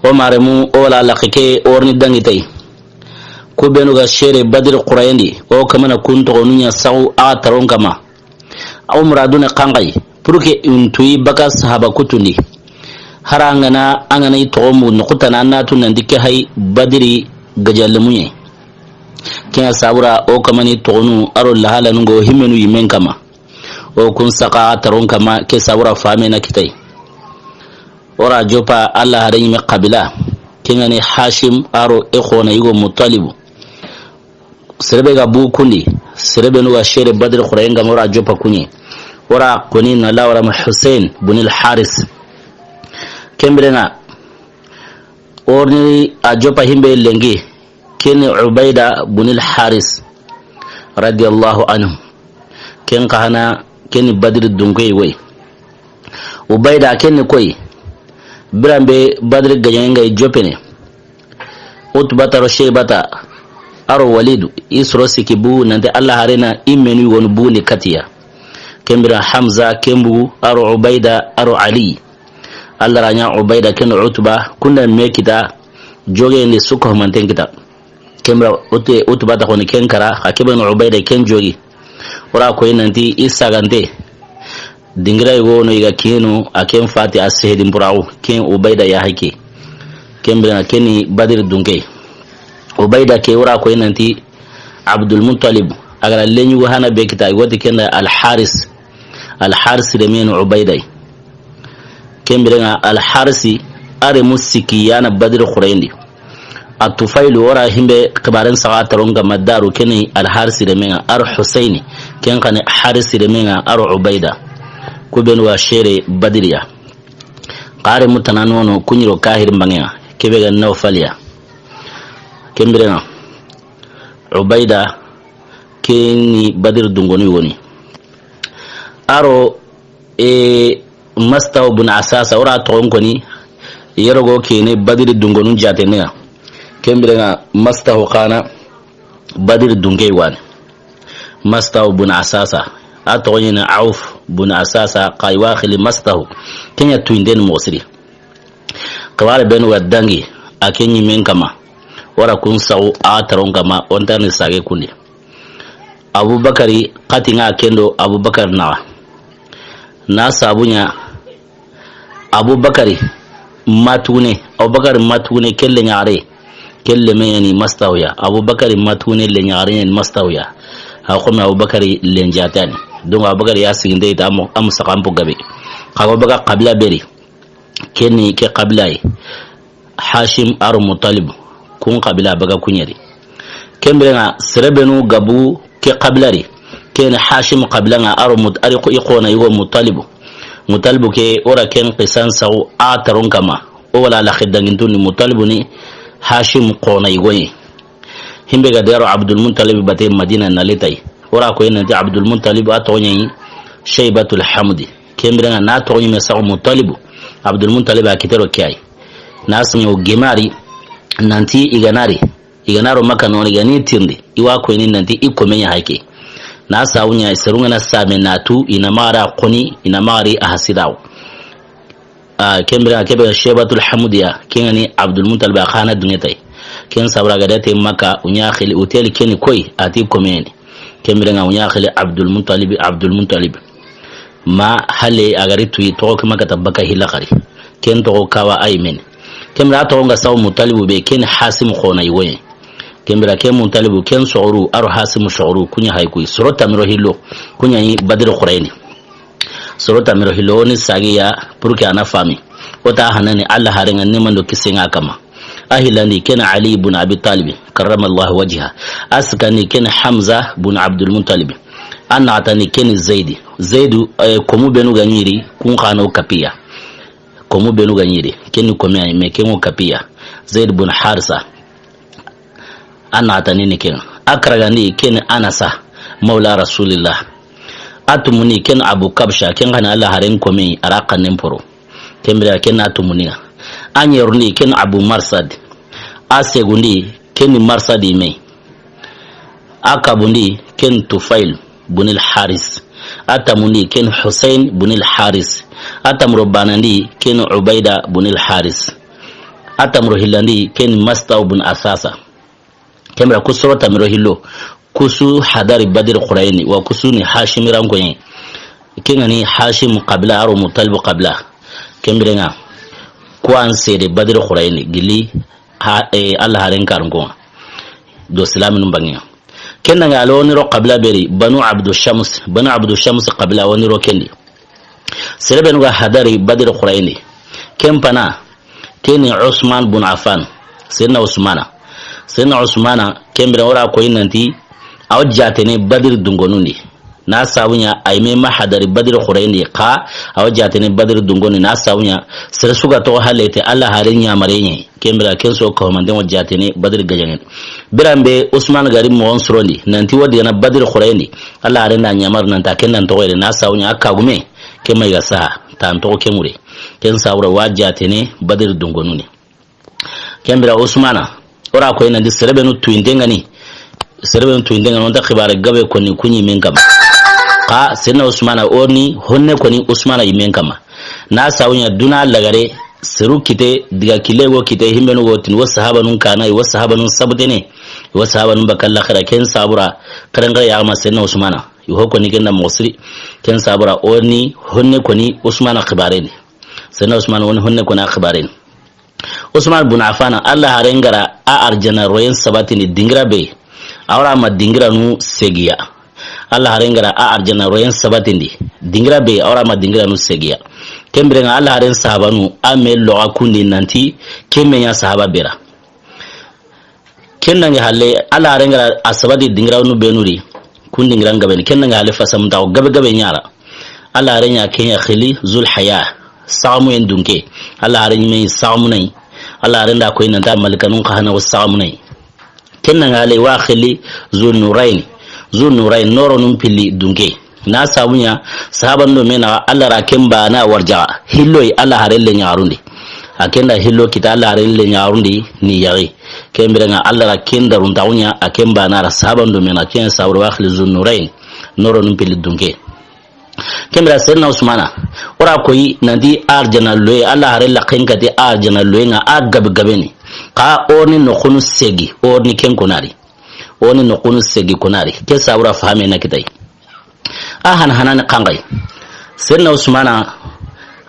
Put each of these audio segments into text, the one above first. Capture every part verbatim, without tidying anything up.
O maremu, o wala laxe ke, o ri ni dangi tay. Ku benu ga sere Badiri xurayen di, o kamana kun toxonu ɲa saxu a taron kama. O muradun ni xanxayi, pour que i ntuyi baka sahaba kutun di. Hari an ga na, an ga na i toxo mu noxutana, an na tu nan ti ke hay Badiri gajalemu ɲa. Ken ɲa sabura o kamani toxonu a ro lahalanun ŋa o himmenu yinmen kama. O kun saxa taron kama ke sabura fame na kitay. O ra joppa Alla hare ɲime xabila. Ken ŋa ni Hashim a ro i xona yigo Muttalibu. Sere be ga bu kundi, sere benu ga sere Badiri xurayen ga ma, o ra joppa ku ɲa. O ra koni na lawara ma Hussein bun al Haris. Ken biren ŋa, o ri ni a joppa himbe lenki, ken ni Ubaida bun al Haris, radiyallahu anhu. Ken xa hana, ken ni Badiri dunke yi woyi. Ubaida ken ni koyi, biran be Badiri gajaŋen ŋa i joppene. Utbata ro Sheybata, a ro Walidu, i soro siki bu nan ti Alla hare na i menu wonu bu ni katiya. Ken biren Hamza, ken bu, a ro Ubaida, a ro Ali. Alla ra ɲa Ubaida ken Utba, kunda me kita, joge ni suko manten kita. Ken biren Ut-, Utbata xoni ken kara, a ke be no Ubaida ken jogi. O ra koyi nan ti i sagante. Dingira yigo no i ga kinu, a ken fati a sehedin burawo, ken Ubaida ya hake. Ken biren ŋa ken ni Badiri dunke. Ubaida ke o ra koyi nan ti Abdul Muttalib, a ga ra lenyugo hana be kita, i ga ti ken da Al Haris. Al Haris de men Ubaida. Ken biren ŋa Al Harisi, a re mu siki ya na Badiri xurayen di. A Tufailu, o ra himbe xibaren saxa taron ga ma daru, ken ni Al Harisi de men ŋa, a ro Husaini, ken xa ni Harisi de men ŋa, a ro Ubaida. Ku benu wa sere Badiriya. Xa re mu tana nono, ku ɲi ro kahiri mbangen ŋa, ke be ga Nawfaliya. Ken biren ŋa Ubaida, ken ni Badiri dungonu woni. A ro E, Mastahu bun Asasa, o ra toxon koni, yero go kene Badiri dungonun jaatene ya. Ken biren ŋa Mastahu xa na Badiri dunke wa ni. Mastahu bun Asasa, a toxon ɲi ni Auf bun Asasa, xa i wa xili Mastahu. Ken ɲa tuyinden moxo siri. Xibare benu wa dangi, a ken ɲimen kama. O ra kun saxu a taron kama, o nta ni sage kundi. Abubakari, xati ŋa ken do Abubakar naxa. Na sabu ɲa, Abubakari matugune, Abubakari matugune, ken lenyaxare, ken leme ya ni Mastahu ya. Abubakari matugune lenyaxare ya ni Mastahu ya. A xo me Abubakari lenjaate ya ni. Donc Abubakari ya siginde ita amu, amu saxanpo gabe. Xa Abubakar xabila be ri. Ken ni ke xabila yi. Hashim a ro Muttalib. Kun xabila baga ku ɲeri. Ken biren ŋa sere benu ga bu ke xabila ri. Ken Hashim xabila ŋa a ro Mut-, a ri ko i xona yigo Muttalibu. Muttalibu ke o ra ken xisan saxu a taron kama. O wala la xidangintun ni Muttalibu ni Hashim xona yigo yi. Himbe ga dero Abdul Muttalib bate Madina na letay. O ra koyi nan ti Abdul Muttalib a toxon ɲi Shaybatul Hamdi. Ken biren ŋa na toxon ɲi me saxu Muttalibu. Abdul Muttalib a kitero ke yi. Na saɲo gemari nan ti i ga na ri. I ga na ro Makka noxon i ga ni tirindi. I wa koyini nan ti i kome ɲa hake. Na sabu ɲa serun ŋa na same na tu i na maxa ra xoni, i na maxa ri a hasidawo. A, ken biren ŋa ke be Shaybatul Hamdiya, ken ŋa ni Abdul Muttalib a xa na dunge tay. Ken sabura ga date Makka, u ɲa xili, u teli ken ni koyi, a ti komeni. Ken biren ŋa u ɲa xili Abdul Muttalib, Abdul Muttalib. Ma hale a ga ri tuyi toxo ke ma kata baka hila xari. Ken toxo kawa ay men. Ken biren a toxo ŋa saw Muttalibu be, ken Hasimu xona yigo yi. Ken biren ken Muttalibu, ken soxoru, a ro Hasimu soxoru, ku ɲa hay kuyi. Soro tanmi ro hillo, ku ɲa yi Badiri xurayni. Soro tanmi ro hillo, o ni sagiya, pour que a na fami. O ta hanani Alla haren ŋa ni mando kisen ŋa kama. A hilandi ken Ali ibn Abi Talib, karramallahu wajha. A sikandi ken Hamza bun Abdul Muttalib. A naxatandi ken Zaydi. Zaydu, eh, komu benu ga ɲi ri, kun xa no kapiya. Komu benu ga ɲi ri, ken ni komi ay, mais ken ŋo kapiya. Zayd bun Harisa. A naxatandi ni ken. A karagandi ken Anasa, mawla Rasulillah. A tumundi ken Abu Kabsha, ken xa ni Alla haren komi, a ra xannen poro. Ken biren ken na tumundi ŋa. A ɲerundi ken Abu Marsad. A segundi ken ni Marsad yi me. A kabundi ken Tufail bunil Haris. A tamundi ken Husayn bunil Haris. A tamuro banandi ken Ubaida bunil Haris. A tamaro hillandi, ken ni Mastaw bun Asasa. Ken bire ku soro tamaro hillo, ku su hadari Badiri xooren di, wa ku su ni Hashimi rankoye. Ken ga ni Hashim xabila, a ro Mutalibu xabila. Ken bire ŋa, ku an seede Badiri xooren di, gilli ha, eh, Alla haaren karanko ŋa. Do silaamunu banŋe ŋa. Ken ŋa a lo ni ro xabila be ri, Banu Abdu Shams, Banu Abdu Shams xabila wo ni ro ken di. Sere benu ga hadari Badiri xooren di. Ken pana, ken ni Usman bun Affan. Seydina Usmana. Seydina Usmana, ken bire o ra ko i nanti, a wa jaatene Badiri dunkonun di. Na sabu ɲa, a yinme ma hadari Badiri xooren di, xa a wa jaatene Badiri dunkonun di. Na sabu ɲa, sere su ga toxo halle ti Alla haaren ɲaamaren ɲa. Ken bire ken su kahumanten wa jaatene Badiri gajaŋen di. Biran be Usman ga ri moxon sirondi, nanti wa digana Badiri xooren di, Alla haaren da ɲaamari nanti a ken da n toxo yere, na sabu ɲa a kagume, ken ma yiga saha, ta n toxo ken ŋure. Ken sabu ra wa jaatene Badiri dunkonun di. Ken bire Usmana, o ra ko i nanti sere benu tuyinten ga ni, sere benu tuyinten ga ni, o nta xibaare gabe koni ku ɲimen kanma. Xa Seydina Usmana, o ni honne koni Usmana yinmen kanma. Na sabu ɲa duna lagare, seru kite, diga kille go kite, himbenu go tini, wo sahabanun kana, wo sahabanun sabutene, wo sahabanun bakka laxara, ken sabu ra, xerenxere ya ma Seydina Usmana. I ho koni ken da moxo siri, ken sabu ra, o ni honne koni Usmana xibaaren di. Seydina Usmana, o ni honne koni a xibaaren di. Usman bun Affan, Alla haaren ga ra a arjana royen sabatindi dingira be, a wa ra ma dingiranu segiya. Alla haaren ga ra a arjana royen sabatindi dingira be, a wa ra ma dingiranu segiya. Ken bire ŋa Alla haaren sahabanu a me loxa kundi nanti, ken me ɲa sahaba be ra. Ken nange halle, Alla haaren ga ra a sabati dingiranu benu ri, kun dingiran gabe ni. Ken nange halle, fasamuntaxu gabe gabe ɲa ra. Alla haaren ɲa ken ya xili Zul Haya, saxamuyen dunke. Alla haaren ɲi me saxamunayi. Alla haaren da ko i nanta malikanun xa hana wo saxamunayi. Ken nange halle wa xili Zul Nurayni. Zul Nurayni, nooronun pilli dunke. Na sabu ɲa, sahaban do me naxa, Alla ra ken baana warjaxa. Hilloy Alla haaren lenyaxarun di. A ken da hillo kita Alla haaren lenyaxarun di ni yaxi. Ken bire ŋa Alla ra ken daruntaxu ɲa, a ken baana ra sahaban do me naxa, ken sabu ra wa xili Zul Nurayni. Nooronun pilli dunke. Ken bire Seydina Usmana, o ra ko i nanti arjana loye, Alla haaren laxen kati arjana loye ŋa, a gabe gabe ni. Xa o ni noxunu segi, o ni ken konari. O ni noxunu segi konari. Ke sabu ra fahame na kita i. A hana hana ni xanxayi. Seydina Usmana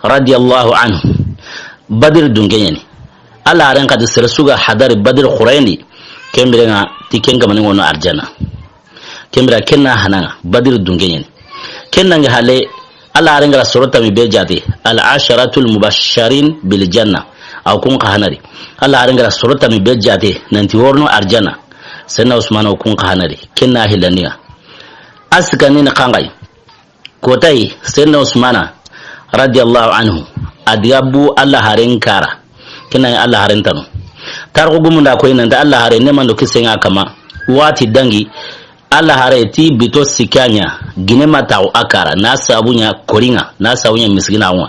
radiyallahu anhu, Badiri dunke ɲa ni. Alla haaren xadi sere su ga hadari Badiri xooren di, ken bire ŋa ti ken kamani ŋono arjana. Ken bire ken na hana ŋa, Badiri dunke ɲa ni. Ken nange halle, Alla haaren ga ra soro tammi be jaate, al asharatul mubashirin bil janna. Aw kun xa hana ri. Alla haaren ga ra soro tammi be jaate, nanti worono arjana. Seydina Usmana, o kun xa hana ri. Ken na hillandi ŋa. A sikandi ni xanxayi. Kotayi, Seydina Usmana, radiyallahu anhu, a diga bu Alla haaren kara. Ken na Alla haaren tanu. Tarixu gumun da ko i nanta Alla haaren, neema do kisiye ŋa a kanma, wati dangi, Alla haaren ti bito sikka ɲa, gine ma taxu a kara, na sabu ɲa kori ŋa, na sabu ɲa miskinaxu ŋa.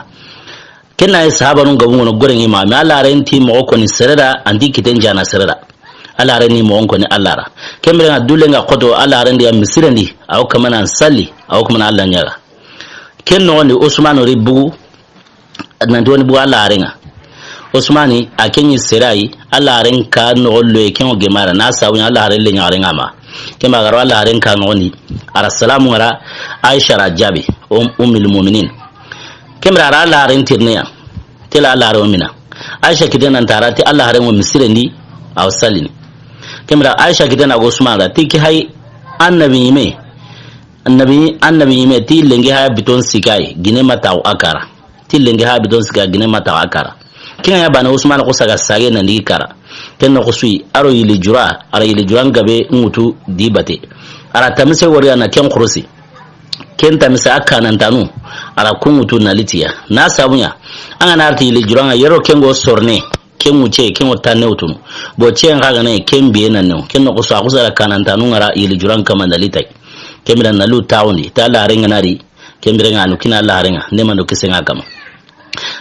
Ken na sahabanun gabu ŋono gore ŋi ma, mais Alla haaren ti moxo koni sere da, anti kiten jana sere da. Alla haaren ni moxon koni Alla ra. Ken bire ŋa dulle ŋa xoto, Alla haaren di ya misiren di, a wo kamana salli, a wo kamana Alla ɲaga. Ken noxon di Usmanu ri bugu, nanti woni bugu Alla haaren ŋa. Usmani, a ken ɲi sere yi, Alla haaren ka noxo loye ken ŋo gemara, na sabu ɲa Alla haaren lenyaxaren ŋa ma. Ken ba ga ro Alla haaren ka noxon di, a ra salamu ŋa ra, Aisha ra jaabi, um, Ummul Muminin. Ken bire a ra Alla haaren tirine ya. Tele Alla haaren wo mina. Aisha kite nan tara ti Alla haaren wo misiren di, a wo sallini. Ken bire Aisha kite na go Usman ra, ti ke hay annabi ɲi me. Annabi, annabi ɲi me ti lenki haya biton sikka yi, gine ma taxu a kara. Ti lenki haya biton sikka yi, gine ma taxu a kara. Ken ŋa ya bane Usman ko saga sage nan di kara. Ken noxo su yi, a ro yili jura, a ra yili juran gabe ŋutu di bate. A ra tamise wori a na ken xurusi. Ken tamise a kanantanu, a ra kun ŋutu na litiya. Na sabu ɲa, an ga na arti yili juran ŋa yero ken go sorne, ken ŋu ce, ken ŋo tanne wutunu. Bo ce ŋa ga ne, ken biye na new. Ken noxo su a xusa ra kanantanu ŋa ra yili juran kama na litay. Ken bire na lu taxundi, ta Alla haaren ŋa na ri, ken bire ŋa nu kina Alla haaren ŋa, neema do kisiye ŋa a kanma.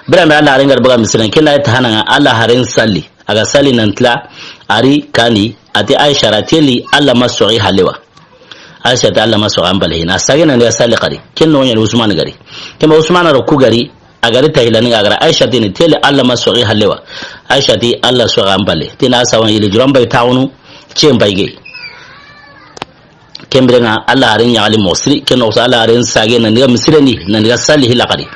Biran be Alla haaren ga ri baga misiren, ken da ya ta hana ŋa Alla haaren salli. A ga salli nan tila, a ri kandi, a ti Aisha ra teli Alla ma soxi halle wa. Aisha ti Alla ma soxi an bale hina. A sage nan di a salli xari. Ken noxo ɲa ni Usman ga ri. Ken ba Usman ro ku ga ri, a ga ri ta hillandi ŋa a ga ra Aisha ti ni teli Alla ma soxi halle wa. Aisha ti Alla soxan palle. Ti na sawan yili juran bay tawunu, cen bay gey. Ken biren ŋa Alla haren ɲaxali moxo siri, ken noxo Alla haren sage nan diga misiren di, nan diga sali hilla xadi.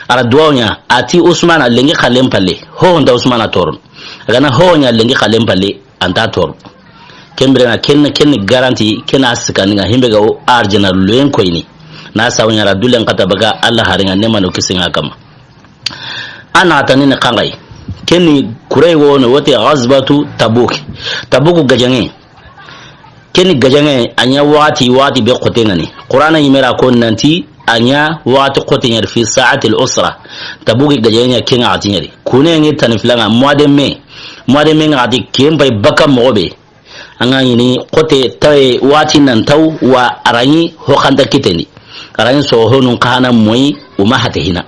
A ra duwawu ɲa, a ti Usmana lenki xallen palle, ho ho nta Usmana torono. A ga na ho ho ɲa lenki xallen palle, a nta torono. Ken biren ŋa ken, ken ni garanti, ken na sikandi ŋa himbe ga o arjana loyen koyini. Na sawu ɲa ra dulen kata baga Alla haren ŋa ne mano kisinŋa kama. A na tanini xanxayi. Ken ni kure wono wote Ghazwatu Tabuk. Tabuk gajaŋe. Ken ni gajaŋe, a ɲa waxati, waxati be xote ŋa ni. Qur'ana yimera ko nanti a ɲa waxati xote ɲa ri fi sa'atil usra. Tabuki gajaŋe ɲa ken ŋa waxati ɲa ri. Kune ŋe tani filanga mois de mai. Mois de mai ŋa waxati ken pay baka moxo be. A ŋa ɲini xote tawe waxati nan taw wa a ra ɲi ho xanta kitendi. A ra ɲi so honun xana moyi uma hate hina.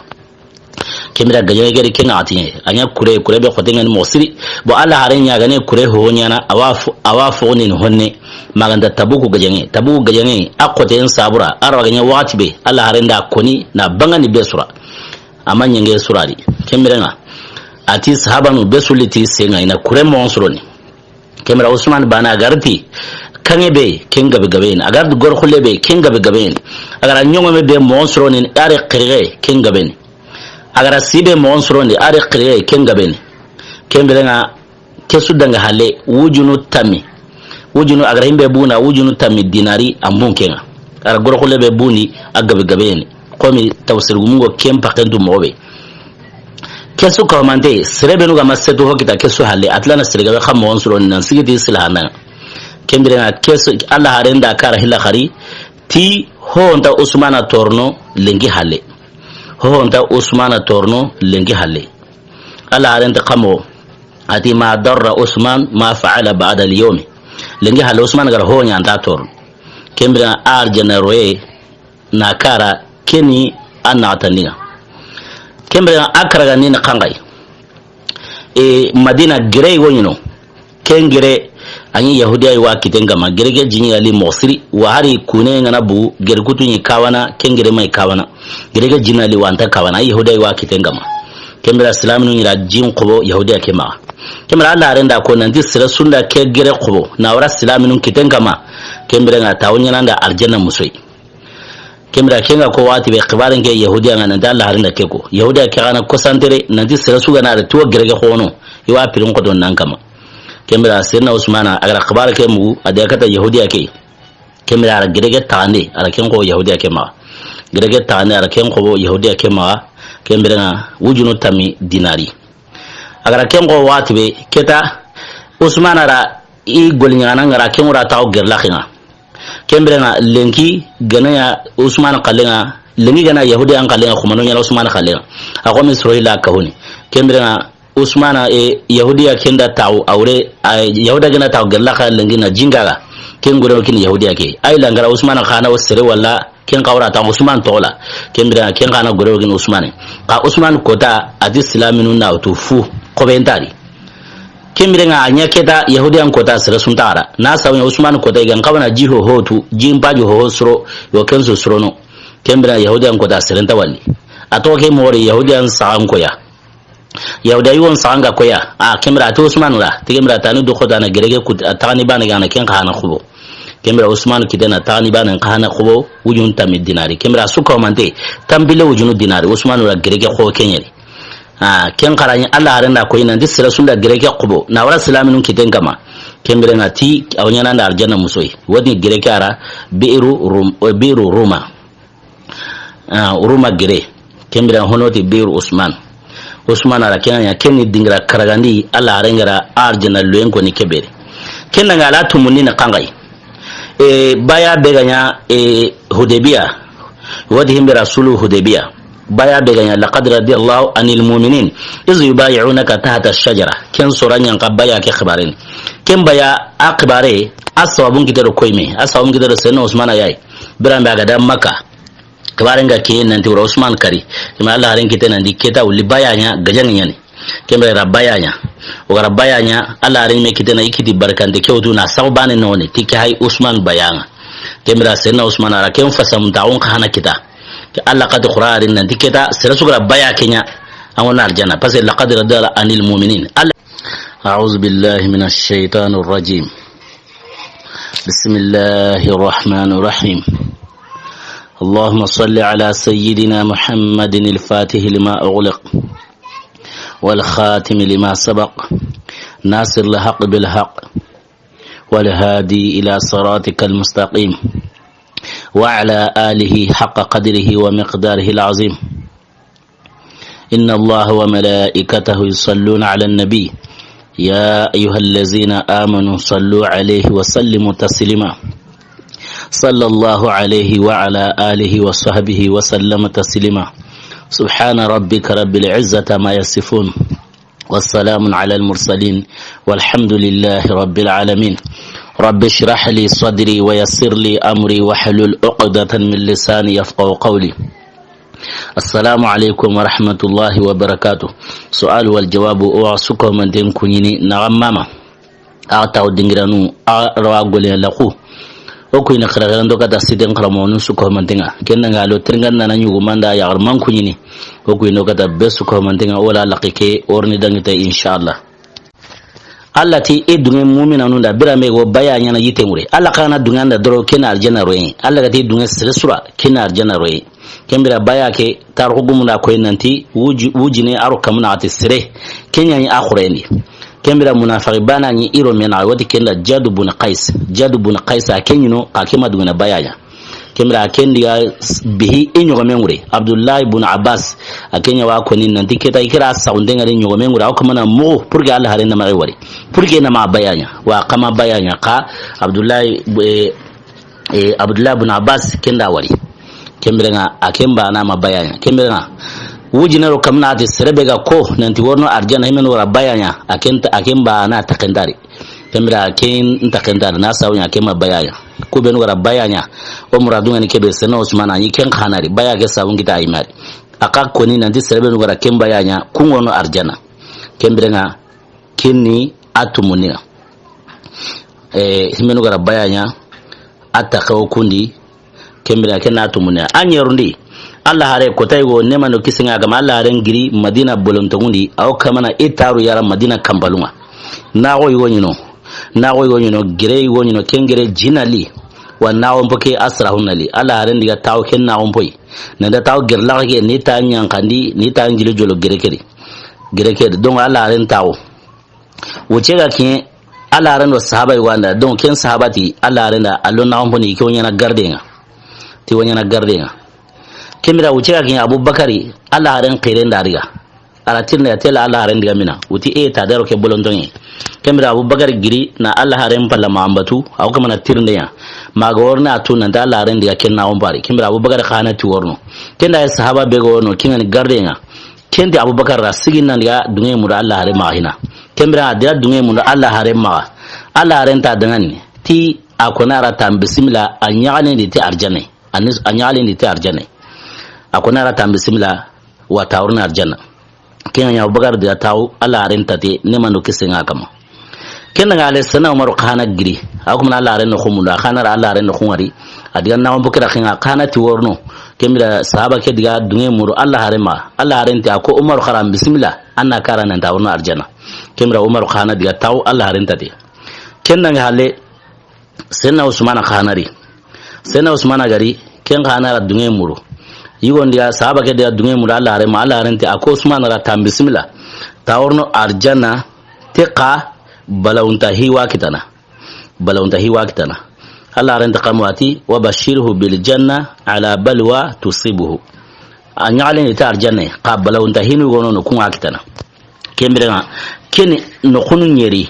Ken bira gajaŋe geri ken ŋa waxati ɲa. A ɲa kure, kure be xote ŋa ni moxo siri. Bon, Alla haren ɲa ga ne kure ho ɲana, a wa fo, a wa fo ni honne. Maganta Tabuku gajaŋe. Tabuku gajaŋe, a xote en sabura. A ra ga ɲa waxati be, Alla haren da koni na bangani be sura. A ma ɲenge sura di. Ken biren ŋa. A ti sahabanu be suliti senŋa i na kure moxon suroni. Ken bira Usman bana a ga ri ti, kaŋŋe be, ken gabe gabe ni. A ga ri ti goro xulle be, ken gabe gabe ni. A ga ra ɲoŋome be moxon suroni, a ri xirige, ken gabe ni. A ga ra sibe moxon surondi, a ri xirige, ken gabe ni. Ken biren ŋa, ke su danga halle, wujunu tammi. Wujunu a ga ra himbe buna, wujunu tammi dinari, a mbun ken ŋa. A ra goro xulle be bundi, a gabe gabe ni. Komi tafsir gumungo ken pakentu moxo be. Ke su kawmante, sere benu ga ma setu ho kita ke su halle, a tilana sere gabe xa moxon suroni nan sigiti silahana. Ken biren ŋa ke su, Alla haren da kara hilla xari, ti ho ho nta Usmana torono lenki halle. Ho ho nta Usmana torono lenki halle. Alla haren ti kamo, a ti ma darra Usman ma fa'ala ba'da al-yawm. Lenki halle Usman ga ra ho ɲa a nta torono. Ken biren ŋa arjana roye na kara ken ni a na tandinŋa. Ken biren ŋa a kara ga ni na xanxayi. E, Madina gere yi wo ɲi no. Ken gere, a ɲi Yahudiya yi wa kiten kama. Gere ke ji ɲi ga li moxo siri. Wa hari kune ŋa na bu, gere kutu ɲi kawana, ken gere ma yi kawana. Gere ke ji na li wa nta kawana, a Yahudiya yi wa kiten kama. Ken bira silaminu ɲi ra jin xobo Yahudiya ke maxa. Ken bira Alla haren da ko nanti sere su nda ke gere xobo, na wara silaminu kiten kama. Ken biren ŋa tawo ɲana nda arjana musoyi. Ken bira ken ŋa ko waxati be xibaren ke Yahudiya ŋa nanti Alla haren da ke ko. Yahudiya ke xa na ko santere nanti sere su ga na a ri tuwa gere ke xono. I wa pirin xoto nan kama. Ken bira Seydina Usmana a ga ra xibare ke mugu a da kata Yahudiya ke. Ken bira a ra gere ke taxande a ra ken xo Yahudiya ke maxa. Gere ke taxande a ra ken xo Yahudiya ke maxa. Ken biren ŋa wujunu tammi dinari. A ga ra ken xo waxati be, keta Usmana ra i goli ɲaana ŋa ra ken ŋa ra taxu gere laxen ŋa. Ken biren ŋa lenki ga na ya Usmana xallen ŋa, lenki ga na Yahudiya xallen ŋa, xumano ɲana Usmana xallen ŋa. A xo mi soro hilla kahuni. Ken biren ŋa Usmana e Yahudiya ken da taxu a wure, a Yahudiya ga na taxu gere laxa lenki na jingaga. Ken gore wo kini Yahudiya ke. Ay la ŋa ra Usmana xa na wo sere wala Ken xa wara ta Usman toxo la. Ken bira, ken xa na gore wo gini Usmane. Xa Usman kota, a ti silaminu na wutu fu, xobe nta a di. Ken bira ŋa a ɲa keta, Yahudiyan kota sere su nta a ra. Na sabu ɲa Usman kota i ga n xawa na ji ho ho tu, ji n pa ji ho ho soro, yo ken su sorono. Ken bira Yahudiyan kota sere nta wali. A toxo ke moxo ri Yahudiyan saxan koya. Yahuda yugon saxan ga koya, a, ken bira a ti Usmanu ra, ti ken bira tani du xota na gere ke kut, a taxani bane ga na ken xa na xubo. Ken bira Usmanu kite na taxani bane xa na xubo, wujun tammi dinari. Ken bira su ka mante, tampille wujunu dinari, Usmanu ra gere ke xo ken ɲeri. A, ken xa ra ɲi Alla haren da koyi nanti sere su nda gere ke xubo, na wara silaminu kiten kama. Ken bira ŋa ti, a wa ɲaana nda arjanna musoyi. Wodi gere ke a ra, Bi'ru Rum, Bi'ru Ruma. Ah, Ruma gere. Ken bira hono ti Bi'r Usman. Usman a ra ken ɲa, ken ni dingira karagandi, Alla haren ga ra arjanna loyen ko ni ke beri. Ken ŋa a la tumundi na xanxayi. E, baya be ga ɲa, e, Hudaybiya. Wodi himbe Rasulu Hudaybiya. Baya be ga ɲa, laqad radiyallahu anil mu'minin iz yubayi'unaka tahta ash-shajara. Ken sora ɲa n ka baya ke xibarin. Ken baya a xibare, a sababun kite do koyme, a sababun kite do senna Usmana yayi. Biran be a ga da Makka. Xibaren ga ke nanti wara Usman kari. Ima Alla haren kite nanti keta wuli baya ɲa gajaŋe ɲani. Ken bira ra baya ɲa. O ga ra baya ɲa, Alla haren me kite na i kiti barkante ke wutu na sabu bane noni. Ti ke hay Usman baya ŋa. Ken bira senna Usman a ra ken fasamunta on xa na kita. Ke Alla kati Qur'an nanti keta sere su ga ra baya ke ɲa. An wona arjanna. Parce que laqad radiyallahu anil mu'minin. Alla أعوذ بالله من الشيطان الرجيم. بسم الله الرحمن الرحيم. اللهم صل على سيدنا محمد الفاتح لما أغلق والخاتم لما سبق ناصر الحق بالحق والهادي إلى صراطك المستقيم وعلى آله حق قدره ومقداره العظيم. إن الله وملائكته يصلون على النبي، يا أيها الذين آمنوا صلوا عليه وسلموا تسليما. صلى الله عليه وعلى آله وصحبه وسلم تسليما. سبحان ربك رب العزة عما يصفون، وسلام على المرسلين، والحمد لله رب العالمين. رب اشرح لي صدري ويسر لي أمري واحلل عقدة من لساني يفقهوا قولي. السلام عليكم ورحمة الله وبركاته. سؤال والجواب، o wa su ko manten kuɲini na mama. A taw dingiranu, a rawa gole la ku. O ku ina xara xara ndo kata siden xara mo nun su ko mantenga. Ken nga lo tringan na ɲugo manda ya man kuɲini. O ku ino kata be su ko mantenga wala laqike orni dangita inshallah. Allah ti e dunŋe mu'minanu nda birame go baya ɲana yite ŋure. Allah kana dunŋe nda doro kena arjana roye. Allah ga ti dunŋe sere sura kena arjana roye. Kembira baya ke tarxu gumuna koy nanti wuji-, wujine aro kamuna ati sere. Kenya ni akhurendi. Kembira munafaqi bana ni iro mena wati kenda Jadu bun Qais. Jadu bun Qais a kenyino ka kema dunŋe na baya ɲa. Kembira ken diga bihi i ɲogome ŋure, Abdullahi bun Abbas, a kenya wa koni nanti keta i kira saxunte ŋari ɲogome ŋure, aw kamana moxo, pour que Allah hare na maxe wari, pour que na ma baya ɲa, wa kama baya ɲa, ka Abdullahi, eh, eh, Abdullahi bun Abbas kenda wari. Kembira nga, a kemba na ma baya ɲa. Kembira nga, wujinero kamna ati serebe ga ko, nanti worno arjana himenu wara baya ɲa, a ken-, a kemba na takendari. Kembira ken nta kentari na sawu ɲa kema baya ɲa. Ku benu gara baya ɲa. O muradu ngani kebe sena Usmana ni ken xanari. Baya ke sawu ngita imari. Aka koni nanti sere benu gara ken baya ɲa. Kungono arjana. Kembira nga kenni atumuni nga. Eh, himenu gara baya ɲa. Atta xewo kundi. Kembira ken na tumune. A ɲerundi. Allah hare kota yigo nema no kisinga kama Allah hare ngiri Madina bolontongundi. Aw kamana itaru yara Madina kambalunga. Nago yigo ɲino. Nago yigo ɲino. Gere yigo ɲino. Ken gere jinali. Wa nago mpoke asrahunali. Allah hare ndiga taw ken nago mpoi. Nanda taw gerlaga ke ni ta ɲankandi, ni ta njili jolo gere keri. Gere keri. Donc Allah hare ntawo. Wuce ga kin Allah haren do sahaba yi wanda. Donc ken sahaba ti Allah haren da allo na on boni ke wonyana garde nga. Ti wonyana garde nga. Kembira wuce ga kin Abubakari Allah haren xiren da riga. Ala tirne ya tela Allah haren diga mina. Wuti e ta daro ke bolontonge. Kembira Abubakar giri na Allah haren palla ma ambatu. Aw kamana tirnde ya. Ma ga worna atu nanta Allah haren diga ken na on bari. Kembira Abubakar xana ti worno. Kenda ya sahaba be ga worno kingani garde nga. Kenti Abubakar ra sigi nan diga dunge muda Allah hare maxa hina. Kembira a diga dunge muda Allah hare maxa. Allah hare nta dangani. Ti a kona ra tan bismillah a ɲaxalen di ti arjane. A nis-, a ɲaxalen di ti arjane. A kona ra tan bismillah wa tawruna arjana. Kenga ɲa Abubakar diga taw Allah hare nta te ne mando kisenga kama. Ken daga ale sena Umaru xana giri. A kumana Allah haren no xumunda. Xana ra Allah haren no xungari. A diga na on bokira xenga xana ti worno. Kembira sahaba ke diga dunge muru Allah haren ma. Allah haren ti a ko Umaru xaran bismillah. Anna kara nan ta worno arjana. Kembira Umaru xana diga taw Allah haren tate. Ken daga hale sena Usmana xanari. Sena Usmana gari, ken xana ra dunge muru. Yigon diga, sahaba ke diga dunge muru, Allah haren ma, Allah haren ti, a ko Usmana ra tan bismillah. Ta worno arjana, te xa, balawunta hiwa kitana. Balawunta hiwa kitana. Allah haren ta xamu ati, wa bashirhu bil janna ala balwa tusibuhu. A ɲaxalen ni ta arjana, xa balawunta hinu gono no kunga kitana. Kembira nga, keni no xunu ɲeri.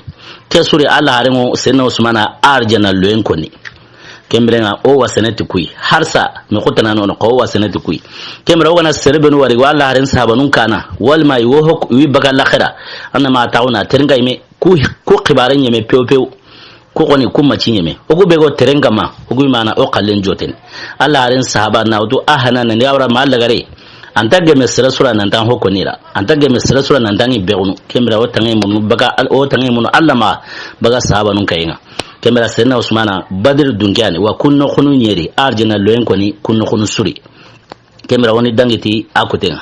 Ke suri Allah haren ŋo senna Usmana arjana loyen koni. Kembira nga, o wa sene ti kuyi. Harsa, no xutana no, no, ko wa sene ti kuyi. Kembira o gana sere benu wari, wa Allah haren sahabanun kana. Walma i wo hok, wi baga laxira. Anna ma taxuna, teringa ime, ku, ku xibare ɲeme pew pew. Ku xoni ku ma ci ɲeme. O ku be go teren kama. O ku mana o xallen joten. Allah haren sahaba na wutu a hana na ni awra ma Allah gare. Anta geme sere sura nan tan hoko nira. Anta geme sere sura nan tan i begunu. Kembira o tangi munu baga al-, o tangi munu Allah ma baga sahaba nun kayinga. Kembira senna Usmana Badr dunkiani wa kunno xunu ɲeri arjana loyen koni kunno xunu suri. Kembira woni dangiti a kutenga.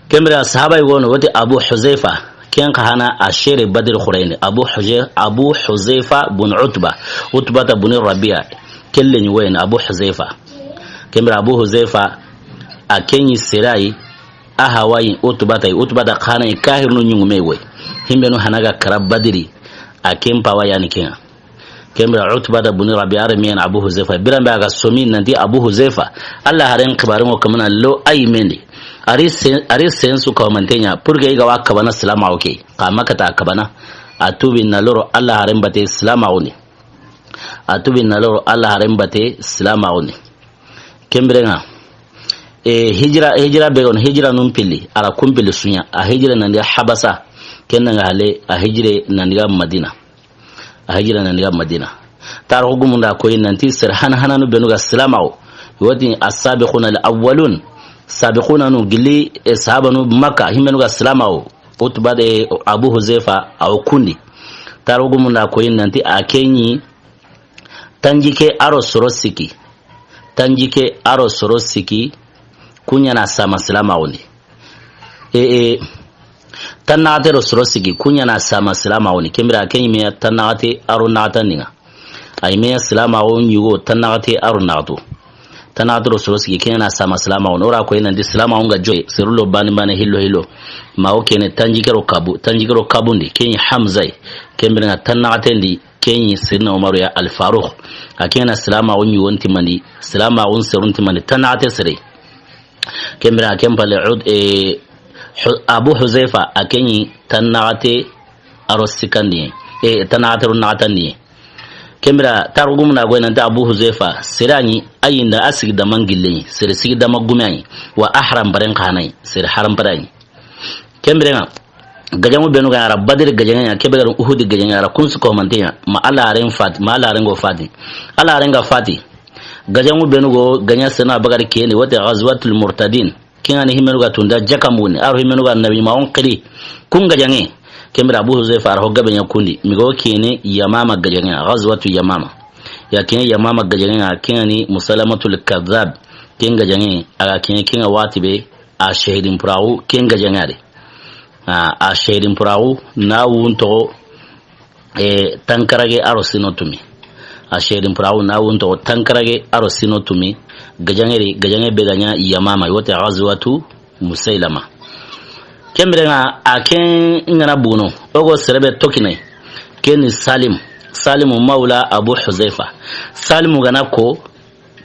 Kembira sahaba yi wono woti Abu Huzaifa. Ken xa hana a sere Badiri xooren di. Abu Huze-, Abu Huzaifa bun Utba. Utbata bun Rabia. Kelle ni woyen Abu Huzaifa. Ken bire Abu Huzaifa, a ken ɲi sere yi, a hawa yi Utbata yi. Utbata xa na yi kahirinu ɲuŋume woy. Himbenu hana ga kara Badiri, a ken pawa yani ken ŋa. Ken bire Utbata bun Rabia, a renme yan Abu Huzaifa. Biran be a ga somi nanti Abu Huzaifa, Alla haren xibaaren ŋo kamana lo a yi men di. A ri sen, a ri sen su kawamanten ɲa, pour que i ga wa kabana silaamaxu ke. Xa ma kata kabana, a tuubi na loro Alla haren bate silaamaxun di. A tuubi na loro Alla haren bate silaamaxun di. Ken bire ŋa, e, hijira, hijira be ga no, hijira nun pilli, a ra kun pilli su ɲa, a hijira nan daga Habasa, ken ŋa hale, a hijira nan daga Madina. A hijira nan daga Madina. Taarixu gumun da a koyi nanti sere hana hananu benu ga silaamaxu. Woti as-sabiquna al-awwalun. Sabiqunanu gilli, e, sahabanu Makka, himbenu ga silaamaxu. Utba de Abu Huzaifa, a wo kun di. Taarixu gumun da a koyi nanti a ken ɲi tanjikke a ro soro sikki. Tanjikke a ro soro sikki, ku ɲa na sama silaamaxun di. E, e, tannaxate ro soro sikki, ku ɲa na sama silaamaxun di. Ken bire a ken ɲi me ya tannaxate a ro naxatandi ŋa. A yi me ya silaamaxun ɲi go tannaxate a ro naxatu. Tannaxate ro soro sikki, ken ɲa na sama silaamaxun di. O ra koyi nanti silaamaxun ga joye, seru lo bani bani hillo hillo. Ma o ken ni tanjikke ro kabu, tanjikke ro kabun di, ken ɲi Hamza yi. Ken bire ŋa tannaxaten di, ken ɲi Sidina Umaru ya Al-Faruq. A ken ɲa na silaamaxun ɲi won timandi, silaamaxun serun timandi, tannaxate sere. Ken bire a ken palle Ud-, e, Hu-, Abu Huzaifa, a ken ɲi tannaxate a ro sikkandi, e, tannaxate ro naxatandi. Ken bire taarixu gumun da a koyi nanti Abu Huzaifa, sere a ɲi, a yi nda a sigi dama gille ɲi, sere sigi dama gume a ɲi, wa a haranparen xa na yi, sere haranpare a ɲi. Ken bire ŋa, gajaŋu benu ga a ra Badiri gajaŋe ɲa, ke be ga ri Uhudi gajaŋe a ra, kun su kawamanten ɲa, ma Alla haren fati, ma Alla haren go fati. Alla haren ga fati. Gajaŋu benu go gaɲa sena bagari ken di, wote Ghazwatul Murtadin. Ken ŋa ni himbenu ga tunda jaka muni, a ro himbenu ga Nabi ma on xiri. Kun gajaŋe. Ken bire Abu Huzaifa a ra ho gabe ɲa kun di. Mi go ken ni Yamama gajaŋe, Ghazwatu Yamama. Ya ken Yamama gajaŋe ŋa, ken ŋa ni Musailamatul Kazzab. Ken gajaŋe, a ga ken, ken ŋa wati be, a shahidin puraxu ken gajaŋe a di. A, a shahidin puraxu na wunto, e, tankarage a ro sino tumi. A shahidin puraxu na wunto tankarage a ro sino tumi. Gajaŋe di, gajaŋe be ga ɲa Yamama, i wote Ghazwatu Musailama. Ken bire ŋa a ken ŋa na buno, o go sere be tokinay. Ken ni Salim, Salimu mawla Abu Huzaifa. Salimu ga na ko,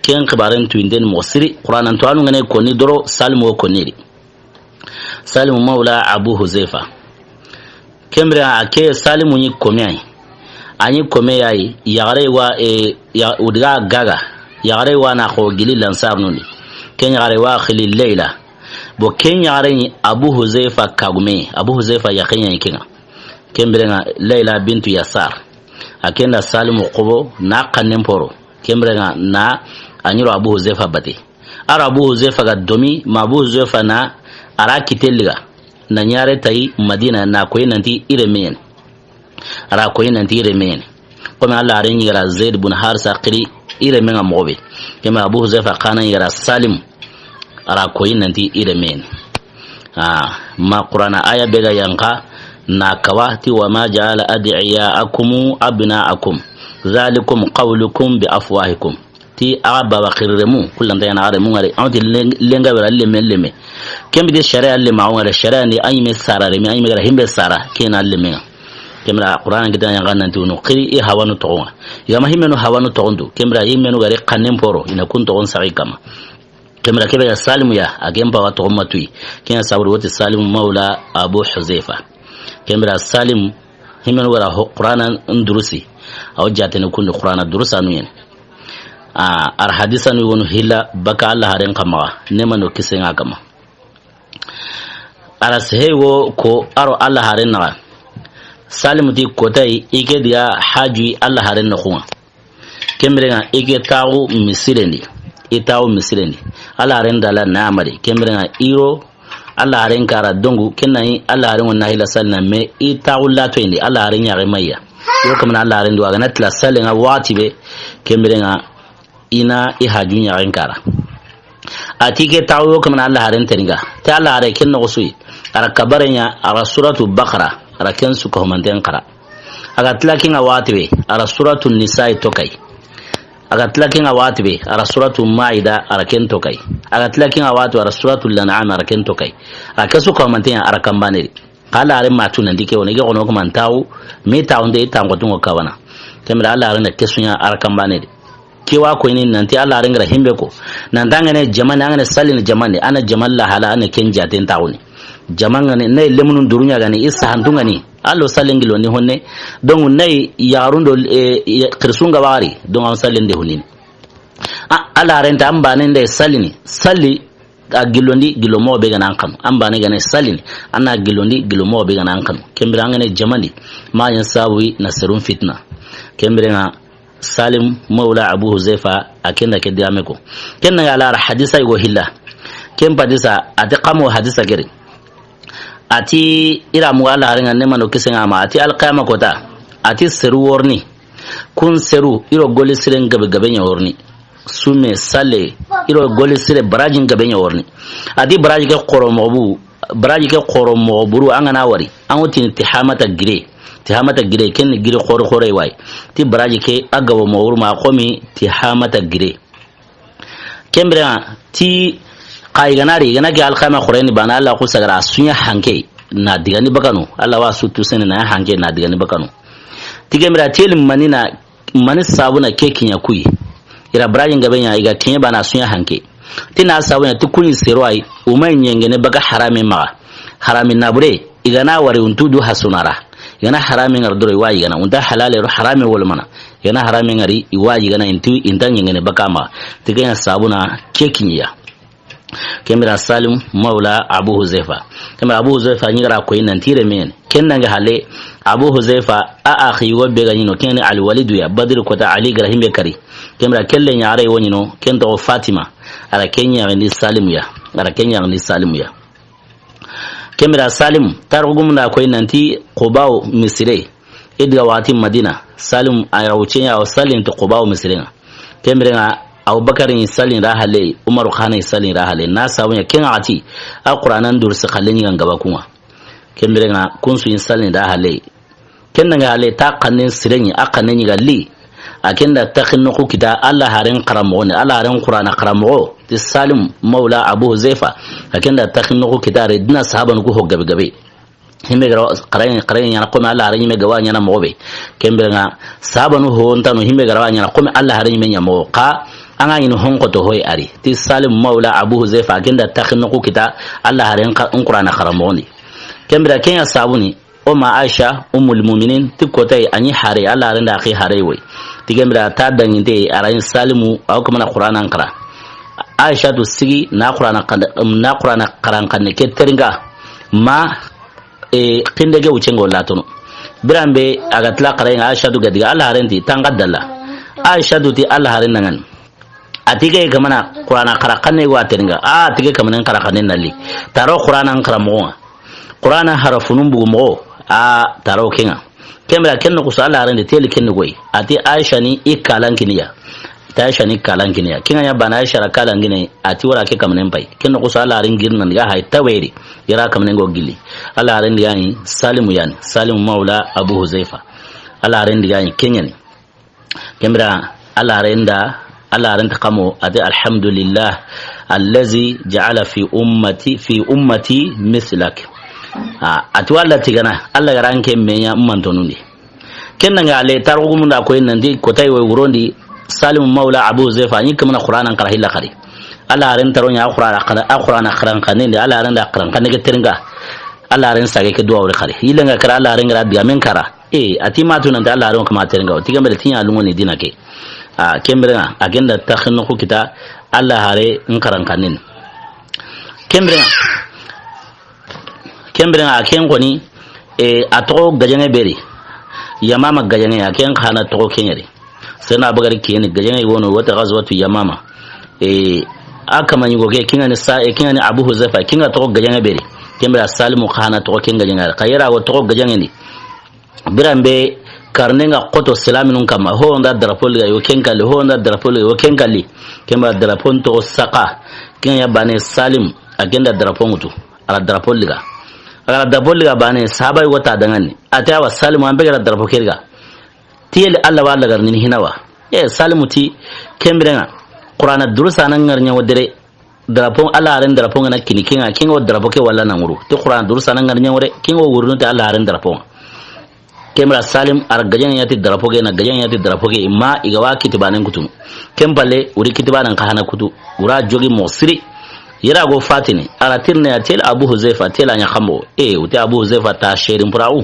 ken xibaaren tuyinden moxo siri, Qur'anan to anu ga na ko ni doro, Salimu wo ko ni di. Salimu mawla Abu Huzaifa. Ken bire a ke Salimu ɲi kome a yi. A ɲi kome ya yi, yaxare wa, e, ya, o daga gaga. Yaxare wa na xo gili Lansarun di. Ken yaxare wa xili Layla. Bon, ken yaxare ɲi Abu Huzaifa kagume, Abu Huzaifa yaqe ɲa yi ken ŋa. Ken bire ŋa Layla bintu Yasar. A ken da Salimu xobo na xannen poro. Ken bire ŋa na a ɲi ro Abu Huzaifa bate. A ro Abu Huzaifa ga domi, ma Abu Huzaifa na a ra kite liga. Na ɲare tayi Madina na koyi nanti i renme ya ni. A ra koyi nanti i renme ya ni. Komi Alla haren ɲi ga ra Zaid bun Harisa xiri i renme ŋa moxo be. Ken bire Abu Huzaifa xa na ɲi ga ra Salim. A ra koyi nanti i renme ya ni. A, ma Qur'ana aya be ga yanqa na kawa ti, "Wa ma ja'ala ad'iya'akum abna'akum. Zalikum qawlukum bi afwahikum." Ti a ga baba xiri renmu, kullanta ya na a renmu ŋari. An ti len-, lenga wera lemme lemme. Ken bire sharia lemme a ŋari, sharia ni a ɲi me sara renme, a ɲi me ga ra himbe sara, ken na lemme ŋa. Ken bire Qur'an kita ɲa ga nanti wono, xiri i hawanu toxon ŋa. I ga ma himmenu hawanu toxon tu, ken bire i menu ga ri xannen poro, i na kun toxon saxi kama. Ken bire ke be ga Salimu ya, a ken pawa toxon ma tuyi. Ken ya sabu wote Salimu mawla Abu Huzaifa. Ken bire Salim, himmenu ga ra ho-, Qur'ana durusi. A wo jaatene kun di Qur'ana durusanu ya ni. A, a ra hadisanu wonu hilla baka Alla haren xa maxa, neema do kisiye ŋa a kanma. A ra sehe wo ko a ro Alla haren naxa. Salimu ti kotayi, i ke diga haju yi Alla haren noxun ŋa. Ken bire ŋa i ke taaxu misiren di. I taaxu misiren di. Alla haren da la na mari. Ken bire ŋa i ro Alla haren kara dongu, ken na yi Alla haren ŋo na hila salina, me i taaxu latoyen di, Alla haren ɲaxe ma ya. Yo kamana Alla haren du, a ga na tila salen ŋa waxati be, ken bire ŋa i na i haju ɲaxen kara. A ti ke tawo kamana Alla haren teringa. Te Alla hare ken no sui. A ra kabare ɲa, a ra suratu Baqara, a ra ken su ko manten xara. A ga tila ken ŋa waxati be, a ra suratu Nisa'i to kay. A ga tila ken ŋa waxati be, a ra suratu Maida, a ra ken to kay. A ga tila ken ŋa waxati be, a ra suratu Lan'am, a ra ken to kay. A ra ke su ko manten ɲa, a ra kambane di. Xa Alla hare ma tu nanti ke woni, ke xono ko man tawo, mi tawo nde i tango tungo kawana. Ken bire Alla hare na ke su ɲa a ra kambane di. Ke wa ko ini nanti Alla hare ŋa ra himbe ko. Nan ta ŋa ne jamane, an ŋa ne sallini jamane, an na jaman la hala, an na ken jaten tawoni. Jaman ŋa ne, ne lemunun durunya ga ni, isa hantu ŋa ni. Allo sallin gillo ni honne. Donc, ne yarun do, eh, eh, xirsun ga wari. Donc, an sallin de hunini. A, Alla hare nta an bane nde sallini. Salli a gillondi gillo mo be ga na an xanu. An bane ga ne sallini. An na gillondi gillo mo be ga na an xanu. Ken bire an ŋa ne jamandi. Ma yan sawi na serun fitna. Ken bire ŋa Salim Mawla Abu Huzaifa a ken da ke digame ko. Ken na ya la hadisa yugo hilla. Ken hadisa a ti kamo hadisa gere. A ti i ra mu Alla hare ŋa ne mano kise ŋa ma. A ti alqiyama kota. A ti seru worni. Kun seru i ro goli siren gabe gabe ɲa worni. Sume, salle, i ro goli sire barajin gabe ɲa worni. A ti baraji ke xoro moxo bu, baraji ke xoro moxo buru an ga na wari. An ŋa tini Tihamata gire. Tihamata gire, ken ni gire xoro xoro wa yi. Ti baraji ke a gabo moxo buru ma xomi Tihamata gire. Ken bire ŋa, ti xa i ga na ri, i ga na ke alqiyama xoreni bana Alla ku sagara su ɲa hanke na digani bakanu. Alla wa su tu sene na hanke na digani bakanu. Ti ken bire teli manina Mani sabu na ke kiɲa kuyi. I ra baraji ŋa be ɲa, i ga kiɲe bana su ɲa hanke. Ti na sabu ɲa ti kuɲi sero ayi, u ma ɲengene baka harami maxa. Harami na bure, i ga na wari untu du hasuna ra. I ga na harami ŋari doro i wa yigana. Unta halale ro harami wala mana. I ga na harami ŋari i wa yigana intu inta ɲengene baka maxa. Ti ke ɲa sabu na ke kiɲa. Ken bire Salim Mawla Abu Huzaifa. Ken bire Abu Huzaifa ɲi ga ra ko i nanti i renme ɲa ni. Ken na ŋa hale Abu Huzaifa a axi wo be ga ɲi no ken ni Al Walidu ya Badri kota Ali ga ra himbe kari. Ken bire kelle ɲa a ra wo ɲi no ken toxo Fatima. A ra ken ɲa ndi Salim ya. A ra ken ɲa ndi Salim ya. Ken bire Salim tarxu gumun da ko i nanti Qubaw misire. I diga waxati Madina, Salim a ya wucce ɲa, a wa sallini ti Qubaw misiren ŋa. Ken bire ŋa, Abubakar ni sallini ra hale, Umaru xa na sallini ra hale. Na sabu ɲa ken ŋa a ti, a Qur'anan dursi xalle ɲi ga ŋa ba kun ŋa. Ken bire ŋa, kun su yi sallini ra hale. Ken na ŋa hale, ta xannen siren ɲi, a xannen ɲi ga li. A ken da taxinnoxu kita, Alla haren xaramoxo ni, Alla haren Qur'ana xaramoxo, ti Salim Mawla Abu Huzaifa. A ken da taxinnoxu kita, a ri dina sahabanu ku ho gabe gabe. Himbe ga ra xaraŋe, xaraŋe ɲaana xo mi Alla haren ɲi me ga wa ɲaana moxo be. Ken bire ŋa sahabanu ho ntanu himbe ga ra wa ɲaana xo mi Alla haren ɲi me ɲa moxo. Xa an ga ɲi ni hon xoto hoy a ri. Ti Salim Mawla Abu Huzaifa ken da taxinnoxu kita Alla haren xa-, Qur'ana xaramoxo ni. Ken bire ken ɲa sabu ni o ma Aisha Ummul Muminin ti kota yi a ɲi hare Alla haren da axi hare woy. Ti ken bire ta danginte a ra ɲi Salimu a wa kamana Qur'anan xara. Aisha tu sigi na Qur'ana xan-, na Qur'ana xaran xanne ke teringa. Ma e, xinde ke wucce ŋa o latono. Biranbe a ga tila xaraŋe ŋa Aishatu ga diga Alla haren ti tanka dalla. Aishatu ti Alla haren na ŋa ni. A ti ke kamana Qur'ana xara xanne wa teringa. A ti ke kamana xara xanne na li. Taro Qur'ana xara moxo ŋa. Qur'ana harafunun bugu moxo. A taro ke ŋa. Ken bire ken noxu su Alla haren de teli ken noxu yi. A ti Aisha ni i kalan kiniya. Ta Aisha ni kalan kiniya. Ken ŋa ɲa bana Aisha ra kalan kiniya. A ti wara ke kamanen pay. Ken noxu su Alla haren girna ni ga hay taweri. I ra kamanen go gilli. Alla haren di ga ni Salimu ya ni. Salimu Mawla Abu Huzaifa. Alla haren di ga ni ken ɲa ni. Ken bire Alla haren da, Alla haren ta kamo, a ti, "Alhamdulillah, allazi ja'ala fi ummati, fi ummati mislak." A, a ti walla tigana, Alla ga ra n ke me ɲa mantonundi. Ken na ŋa hale, tarxu gumun da ko i nanti, kota yi wo wurondi, Salim Mawla Abu Huzaifa, ɲi kamana Qur'anan xara hilla xari. Alla haren taro ɲa, a Qur'ana xara, a Qur'ana xaran xanne ndi, Alla haren da xaran xanne ke teringa. Alla haren sage ke duwa wori xari. Yille ŋa kara, Alla haren ga ra digamen kara. E, a ti ma tu nanti Alla haren kama teringa. Ti ken bire ti ɲa lungo ni dina ke. A, ken bire ŋa, a ken da taxinnoxu kita, Alla haren xaran xanne ni. Ken bire ŋa, ken bire ŋa, a ken xoni, e, a toxo gajaŋe be ri. Yamama gajaŋe, a ken xa na toxo ken ɲa ri. Sena Abubakar kiyeni gajaŋe wono wata Ghazwatu Yamama. E, a kama ɲi go ke, ken ŋa ni sa, e, ken ŋa ni Abu Huzaifa, ken ŋa toxo gajaŋe be ri. Ken bire Salimu xa na toxo ken gajaŋe ri. Xa yera go toxo gajaŋe ni. Biranbe Karne nga xoto silaminun kamma, ho nda drapeau liga yo ken kalli, ho nda drapeau liga yo ken kalli. Ken bira drapeau nto saka, ken ya bane Salim, a ken da drapeau ngutu, a ra drapeau liga. A ra drapeau liga bane, sahaba yogo ta dangani. A ti awa Salimu, an be ga ra drapeau ke liga. Ti yeli Alla wa Alla gar ni hina wa. E, Salimu ti, ken birenga, Qur'ana durusa na ngar ɲa wo dere. Drapeau, Alla haren drapeau nga na kini kenga, kenga wo drapeau ke wala na nguru. Ti Qur'ana durusa na ngar ɲa wo de, kenga wo wurunu ti Alla haren drapeau. Ken bira Salim, a ra gajaŋe ɲa ti drapeau ke, na gajaŋe ɲa ti drapeau ke, ma i ga wa kitibanen kutunu. Ken palle, wuri kitibanen xa hana kutu, wura jogi mo siri. Yera go fatini, a ra tirne ya tel Abu Huzaifa, tel a ɲa xambo. E, wuti Abu Huzaifa ta sherin purawu.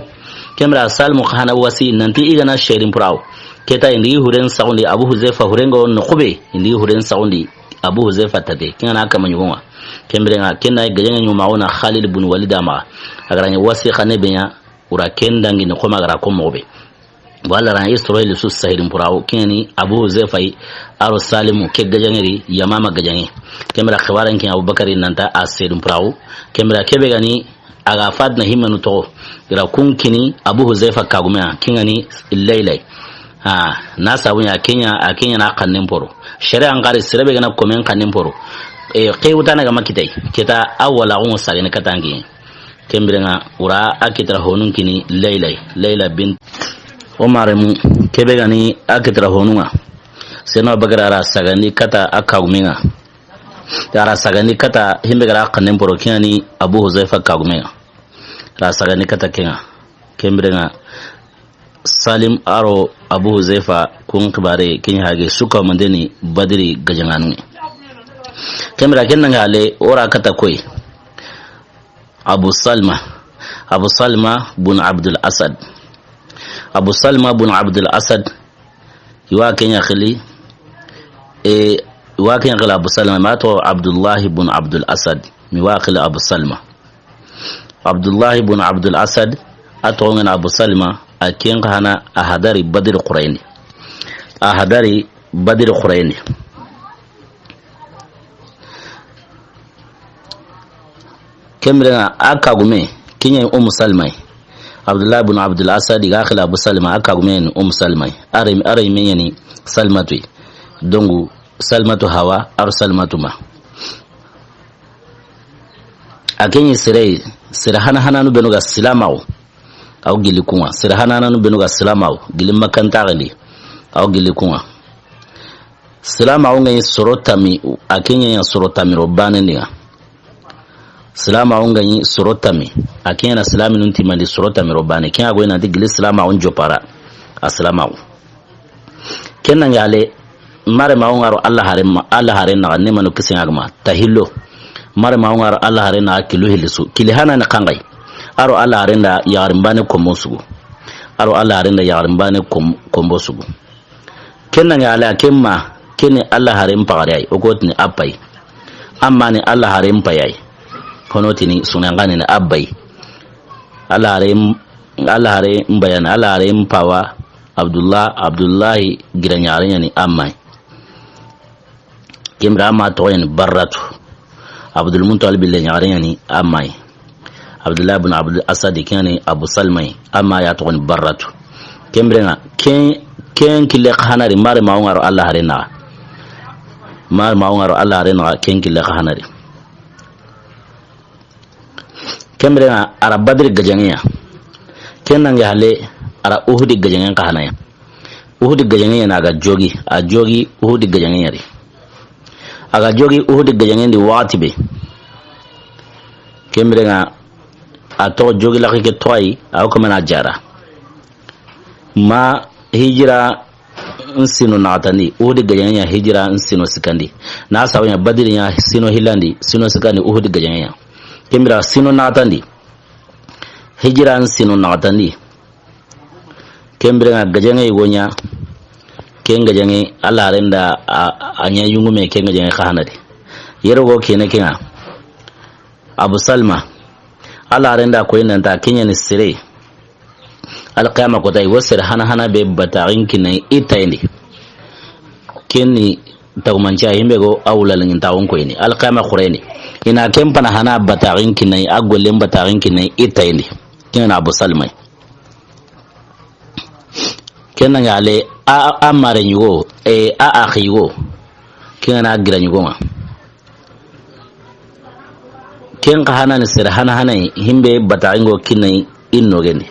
Ken bira Salimu xa hana wasi, nanti i ga na sherin purawu. Keta indi huren saxundi Abu Huzaifa hurengo no xube, indi huren saxundi Abu Huzaifa tate, kenga na kama ɲugonga. Ken birenga, ken na gajaŋe ɲuma wona Khalid bun Walid ama. A ga ra ɲa wasi xane be ɲa, wura ken dangi ni xoma a ga ra ko moxo be. Wala ran isro hili su sahirin purawo, ken ni Abu Huzaifa yi, a ro Salimu ke gajaŋe ri, Yamama gajaŋe. Ken bira xibaren ken Abubakari nanta a serin purawo. Ken bira ke be ga ni a ga fatina himmenu toxo. I ra kun kini Abu Huzaifa kagume ya, ken ga ni Laylay. Ha, na sabu ɲa ken ɲa, a ken ɲa na xannen poro. Sere an xari, sere be ga na komen xannen poro. E, ke wutana ga ma kitay. Keta a wala gon sagene katangi. Ken birenga, wura a kitira honun kini Laylay. Layla bint Umar mu, ke be ga ni a kitira honunga. Seno Abubakar a ra sagandi kata a kagumenga. A ra sagandi kata himbe ga ra xannen poro, ken ga ni Abu Huzaifa kagumenga. A ra sagandi kata kenga. Ken birenga, Salim a ro Abu Huzaifa kun xibare ken hage suka mandeni Badri gajaŋanu. Ken bira ken nanga ale wura kata koy. Abu Salma. Abu Salma bun Abdul Asad. Abu Salma bun Abdul Asad. I wa ken ya xili. E, i wa ken ya xili Abu Salma. Ma to Abdullahi bun Abdul Asad. Mi wa xili Abu Salma. Abdullahi bun Abdul Asad, a toxo nga na Abu Salma, a ken xa hana a hadari Badri xurayni. A hadari Badri xurayni. Ken birenga a kagume, ken ɲa Ummu Salma yi. Abdullahi bun Abdul Asad ga xili Abu Salma, a kagume ni Ummu Salma yi. A ri, a ri me ɲa ni Salmatu yi. Dongu Salmatu hawa, a ro Salmatu ma. A ken ɲi sere, sere hana hananu benu ga silamaxu. Aw gili kunga. Sere hana hananu benu ga silamaxu. Gili makantaxendi. Aw gili kunga. Silamaxu nga ɲi soro tami, a ken ɲa soro tamiro banendi nga. Silamaxu nga ɲi soro tami. A ken ɲa na silaminun timandi soro tamiro bane. Ken a goy nanti gili silamaxun jopara. A silamaxu. Ken nanga ale, mare ma wo nga ro Alla hare ma, Alla hare naxa, ne manu kisen agma, tahillo. Mare ma wo nga ro Alla hare naxa kilu hilisu. Kili hana ni xangay. A ro Alla hare nda yaxarin bane kombo sugu. A ro Alla hare nda yaxarin bane kom-, kombo sugu. Ken nanga ale a ken ma, ken ni Alla hare mpagare ay, o ko tini a pay. Amma ni Alla hare mpayay. Hono tini sunan gani ni a bay. Alla hare m-, Alla hare mbayani, Alla hare mpawa. Abdullah, Abdullahi gira ɲaxare ɲa ni a may. Ken bira a ma toxo ɲa ni Barratu. Abdul Muttalib le ɲaxare ɲa ni a may. Abdullah ibn Abdul Asad ken ɲa ni Abu Salma yi. A ma ya toxo ni Barratu. Ken birenga, ken, ken kille xa hana ri, mare ma wo nga ro Alla hare naxa. Mare ma wo nga ro Alla hare naxa, ken kille xa hana ri. Ken birenga a ra Badri gajaŋe ya. Ken nanga ale a ra Uhudi gajaŋen xa hana ya. Uhudi gajaŋe ya na a ga jogi, a jogi Uhudi gajaŋe ya ri. A ga jogi Uhudi gajaŋen di waxati be. Ken birenga a toxo jogi laxi ke toxo yi, a wo kamana jara. Ma hijira nsino naxatandi, Uhudi gajaŋe ɲa hijira nsino sikandi. Na sabu ɲa Badiri ɲa sino hillandi, sino sikandi Uhudi gajaŋe ɲa. Ken bira sino naxatandi, hijira nsino naxatandi. Ken bira ŋa gajaŋe yogo ɲa, ken gajaŋe Alla haren da a, a ɲa yungume, ken gajaŋe xa hana di. Yere go kene kenŋa. Abu Salma, Alla haren da koyi nanta ken ɲa ni sere. Alqiyama kota, i wo sere hana hana be bataxin kinay i tayindi. Ken ni tagumanci a yimbe go a wula lingin taxun koyini. Alqiyama xureni. I na ken pana hana bataxin kinay, a gollen bataxin kinay i tayindi. Ken na Abu Salma. Ken na ŋa le a, a mare ɲugo, e, a axi yugo. Ken ŋa na gira ɲugo ŋa. Ken xa hana ni sere hana hana yi, himbe bataxingo kinna yi, i nogendi.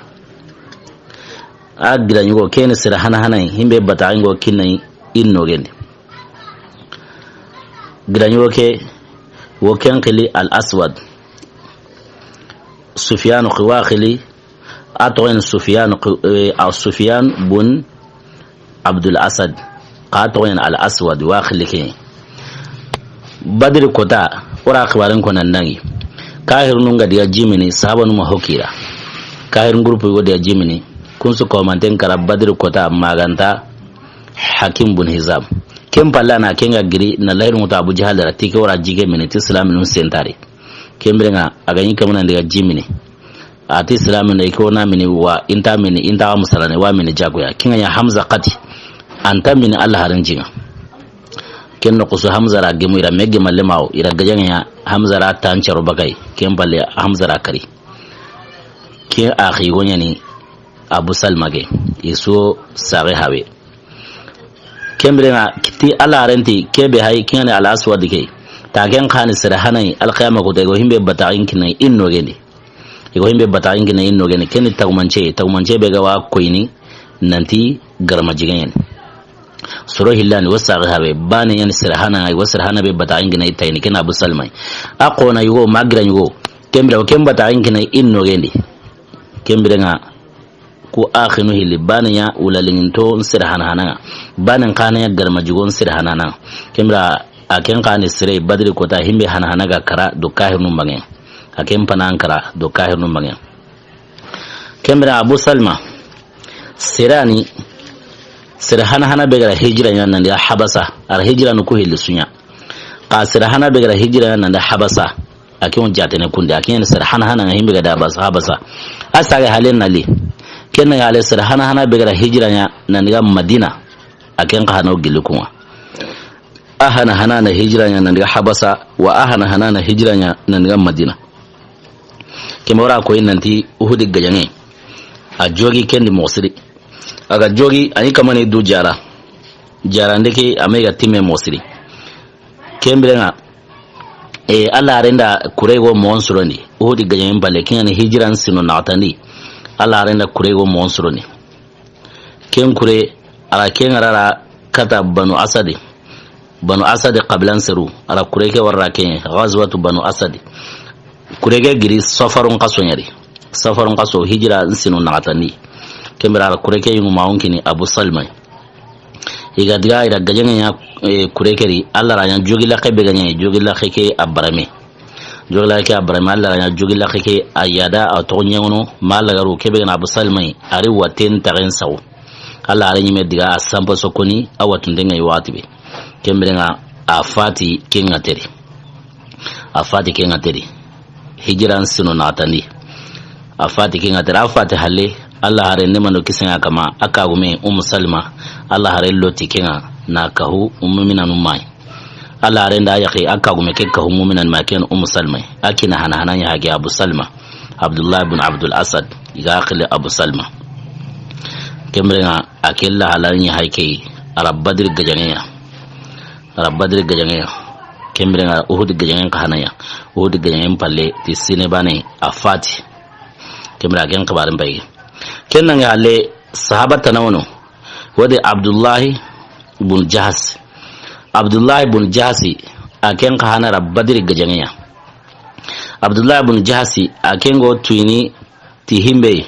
A gira ɲugo, ken ni sere hana hana yi, himbe bataxingo kinna yi, i nogendi. Gira ɲugo ke, wo ken xili Al Aswad. Sufiyanu xi wa xili, a toxen Sufiyanu xi, eh, a Sufiyan bun Abdul Asad. Xa toxen Al Aswad, wa xili ke. Badri kota, o ra xibaaren ko nan dangi. Kahirunu ŋa diga jimini, sahabanu ma hokira. Kahirun groupe wo diga jimini, kun su komanten kara Badri kota, maganta Hakim bun Hizam. Ken palla na ken ŋa giri, na lahiru ŋutu Abu Jahal ra, ti ke wara jige mini, ti silaminun sentari. Ken biren ŋa, a ga ɲi kamana diga jimini. A ti silamin da i ko na mini wa, i nta mini, i nta musalane, wa mini jagoya. Ken ŋa ɲa Hamza xati. A nta mini Alla haren jin ŋa. Ken noxo su Hamza ra gemu i ra me gemalle mawo, i ra gajaŋe ɲa Hamza ra tan caro bagay. Ken palle Hamza ra kari. Ken axi go ɲa ni Abu Salma ke, i su saxe hawe. Ken biren ŋa ti Alla haren ti ke be hay, ken ŋa ni Al Aswad ke. Ta ken xa ni sere hana yi, alqiyama kota, i go himbe bataxin kinna yi, i nogendi. I go himbe bataxin kinna yi, i nogendi. Ken ni tagumance, tagumance be ga wa koyini nanti garama jigen ɲa ni. Soro hillani, wo saxe hawe, bane ɲa ni sere hana ŋa yi, wo sere hana be bataxin kinna yi, i tayini, ken Abu Salma yi. A xona yugo, ma gira ɲugo. Ken biren ŋa, ken bataxin kinna yi, i nogendi. Ken biren ŋa, ku axinu hilli, bane ɲa wula linginto n sere hana hana ŋa. Bane n xa na ɲa garama jigo n sere hana hana ŋa. Ken biren ŋa, a ken xa ni sere Badri kota, himbe hana hana ga kara do kahirunu bange. A ken pana n kara do kahirunu bange. Ken biren ŋa Abu Salma, sere ni, sere hana hana be ga ra hijira ɲa nan diga Habasa, a ra hijiranu ku hilli su ɲa. Xa sere hana be ga ra hijira ɲa nan diga Habasa, a ke on jatene kunde, a ke ɲa ni sere hana hana ŋa himbe ga da Habasa, Habasa. A saxe halen na li. Ken na ŋa le sere hana hana be ga ra hijira ɲa nan diga Madina, a ken xa hana o gilli ku ŋa. A hana hana na hijira ɲa nan diga Habasa, wa a hana hana na hijira ɲa nan diga Madina. Ken biren ŋa o ra koyi nanti Uhudi gajaŋe. A jogi ken di moxo siri. A ga jogi, a ɲi kamani du jara. Jara nde ke, a me ga timme moxo siri. Ken biren ŋa, e, Alla haren da kure go moxon surondi. Uhudi gajaŋen palle, ken ŋa ni hijiran sino naxatandi. Alla haren da kure go moxon surondi. Ken kure, a ra ken ŋa ra ra kata Banu Asadi. Banu Asadi xabilan seru, a ra kure ke wara ra ken ŋa, Ghazwatu Banu Asadi. Kure ke giri Safarun xaso ɲa ri. Safarun xaso hijira n sino naxatandi. Ken biren ŋa a ra kure ke yingu maxon kini Abu Salma yi. I ga diga i ra gajaŋe ɲa, e, kure ke ri, Alla ra ɲa jogi laxe be ga ɲa, jogi laxe ke a barame. Jogi laxe ke a barame, Alla ra ɲa jogi laxe ke a yada, a toxo ɲeŋono, ma Alla ga ru ke be ga na Abu Salma yi, a ri waten taxen saxu. Alla ra ɲi me diga a sanpa sokoni, a watunde ŋa yi waxati be. Ken biren ŋa a fati ken ŋa teri. A fati ken ŋa teri. Hijiran sino naxatandi. A fati ken ŋa teri. A fati halle. Alla haren ne mando kisen ŋa kama. A kagume Ummu Salma. Alla haren loti ken ŋa na kahu Ummu Minanu mayi. Alla haren da yaxi a kagume ke kahu Ummu Minanu mayi, ken Ummu Salma. A kina hana hana ɲa hage Abu Salma. Abdullah bin Abdul Asad. I ga xili Abu Salma. Ken biren ŋa a ke la halal ɲa hay ke. A ra Badri gajaŋe ɲa. A ra Badri gajaŋe ya. Ken biren ŋa Uhudi gajaŋen xa hana ya. Uhudi gajaŋen palle ti sine bane a fati. Ken biren ŋa ken xibaren bay. Ken na ŋa halle sahaba tana wono. Wode Abdullahi bun Jahasi. Abdullahi bun Jahasi a ken xa hana ra Badri gajaŋe ya. Abdullahi bun Jahasi a ken go tuyini ti himbe.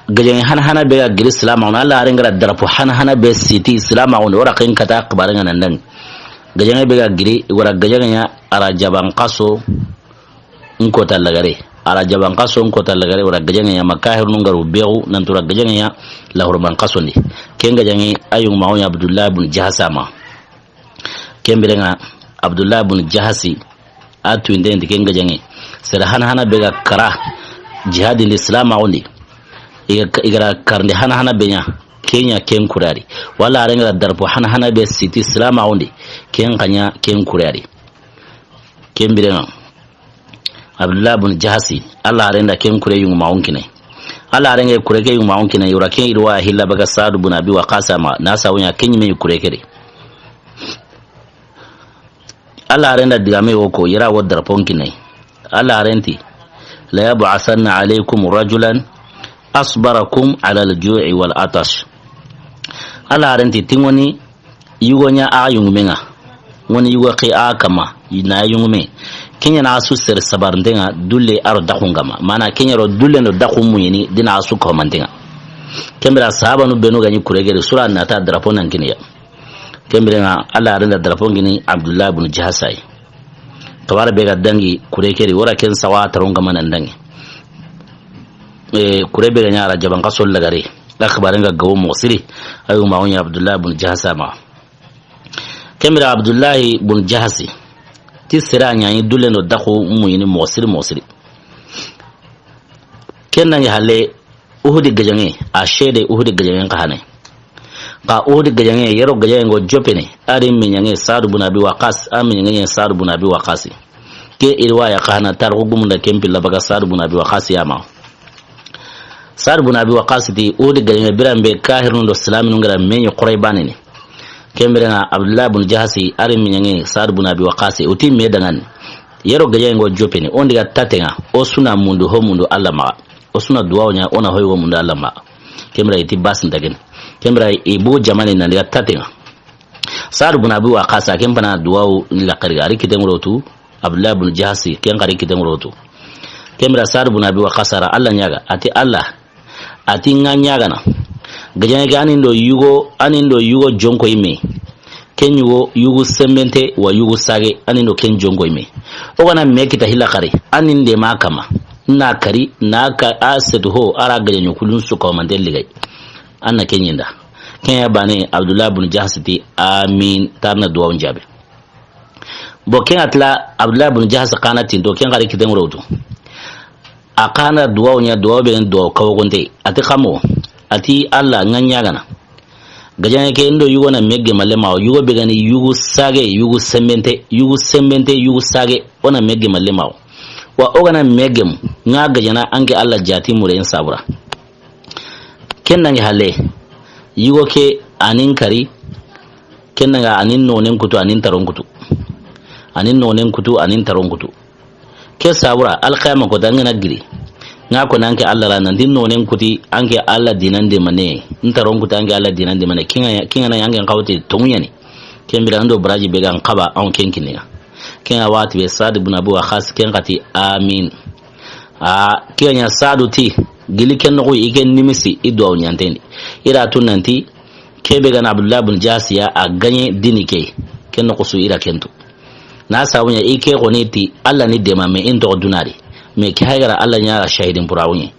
Gajaŋe hana hana be ga giri silamaxu ni, Alla haren ga ra darapo hana hana be siti silamaxu ni, o ra ken kata xibaren ŋa nan dangi. Gajaŋe be ga giri, i wara gajaŋe ɲa a ra jaban xaso n kota lagare. A ra jaban xaso n kota lagare, wara gajaŋe ɲa ma kahirunu ŋa ru bexu, nan tura gajaŋe ɲa laxuruban xaso ndi. Ken gajaŋe a yingu maxu ɲa Abdullahi bun Jahasi ma. Ken biren ŋa Abdullahi bun Jahasi a tuyinten ti ken gajaŋe. Sere hana hana be ga kara jihadi ndi silamaxu ndi. I ga, i ga ra karandi hana hana be ɲa, ken ɲa ken kure ya ri. Wala a renga darapo hana hana be siti silamaxu ndi, ken xa ɲa ken kure ya ri. Ken biren ŋa Abdullah bun Jahasi, Alla haren da ken kure yingu maxu n kine. Alla haaren ga kure ke yuma on kini, i ra ken riwaya hilla baga Saadu bun Abi Waqaasi ma, na sabu ɲa ken ɲi me kure ke di. Alla haaren da digame wo ko, i ra wo drapeau n kini. Alla haaren ti, "La yab'athanna alaykum rajulan asbarakum ala al-ju'i wal atash." Alla haaren ti, ti ŋoni yugo ɲa a yungume ŋa. Ŋoni yugo ke a kama, na yungume. Ken ɲa na su sere sabarinten ŋa, dulle a ro daxun kama. Mana ken ɲa ro dulle do daxun muɲini, dina a su ko manten ŋa. Ken bire sahabanu benu ga ɲi kure ke di, su ra na ta drapeau nan kini ya. Ken bire ŋa, Alla haaren da drapeau n kini Abdullah bun Jahasi. Xibaaru be ga dangi kure ke di, wara ken sawa taron ga ma nan dangi. E, kure be ga ɲa ra jaban xaso lagare. A xibaaren ga gawo moxo siri. Ayu ma o ɲa Abdullah bun Jahasi ma. Ken bire Abdullah bun Jahasi ti sere ɲa ɲi dulle do daxu muɲini moxo siri, moxo siri. Ken nangi halle Uhudi gajaŋe, a seede Uhudi gajaŋen xa hane. Xa Uhudi gajaŋe, yero gajaŋen ŋo joppene, a ri miɲaŋe Saadu bun Abi Waqaasi, a miɲaŋe Saadu bun Abi Waqaasi. Ke riwaya xa hana tarixu gumun da ken pilla baga Saadu bun Abi Waqaasi ya ma. Saadu bun Abi Waqaasi ti Uhudi gajaŋe biran be kaafirinu do silaaminu ga ra me ɲi xoore baane ni. Ken bire ŋa Abdullah bun Jahasi a ri miɲaŋe Saadu bun Abi Waqaasi, o ti me danŋa ni. Yero gajaŋen ŋo joppene, o n diga taten ŋa, o su na mundu ho mundu Alla maxa. O su na duwawu ɲa, o na hoyi wo mundu Alla maxa. Ken bire i ti basi n ta ken. Ken bire i bogu jamaane nan diga taten ŋa. Saadu bun Abi Waqaasi, ken pana duwawu ni laxari, a ri kitten ŋo ro tu, Abdullah bun Jahasi, ken xa ri kitten ŋo ro tu. Ken bire Saadu bun Abi Waqaasi a ra Alla ɲaaga, a ti Alla, a ti ŋa ɲaagana. Gajaŋe ke a ni n do yugo, a ni n do yugo jonko i me. Ken yugo, yugu senbente wa yugu saage, a ni n do ken jonko i me. O ga na me kita hilla xari, a ni n deema kama. Na kari, na ka a setu ho, a ra gajaŋe kulun su ko manten ligay. An na ken ɲi n da. Ken ya baane, Abdullah bun Jahasi ti, "Amin." Tarna duwawu n jaabi. Bo ken a tila Abdullah bun Jahasi xa na tinto, ken xa ri kitten ŋo ro tu. A xa na duwawu ɲa, duwawu be ga ni duwawu kawo gonte. A ti xa mo, a ti Alla ŋa ɲaagana. Gajaŋe ke n do yugo na me gemu a le maxa, yugo be ga ni yugu saage, yugu senbente, yugu senbente, yugu saage, o na me gemu a le maxa. Wa o ga na me gemu, ŋa gajaŋana an ke Alla jaati muren sabura. Ken nangi halle, yugo ke a ni n kari, ken nangi a ni n noonen kutu, a ni n taron kutu. A ni n noonen kutu, a ni n taron kutu. Ke sabura, alxiyama koota, an ga na giri. Ŋa ko na an ke Alla ra, nan ti noonen kuti, an ke Alla diinan deemane. N taron kuti, an ke Alla diinan deemane. Ken ŋa, ken ŋa na an ke n xawti tonŋu ɲa ni. Ken bire an do baraji be ga n xaba, an ken kini ŋa. Ken ŋa waxati be Saadu bun Abi Waqaasi, ken xa ti, "Amin." A, ken ɲa Saadu ti, gili ken noxu, i ken nimisi, i duwawu ɲanten di. I ra tu nan ti, ke be ga na Abdullah bun Jahasi ya, a gajaŋe dini ke. Ken noxu su i ra ken tu. Na sabu ɲa, i ke xo ni ti, Alla ni deema me in toxo duna di. Me ke hayi ga ra Alla ɲa ra sahidin pura wu ɲi.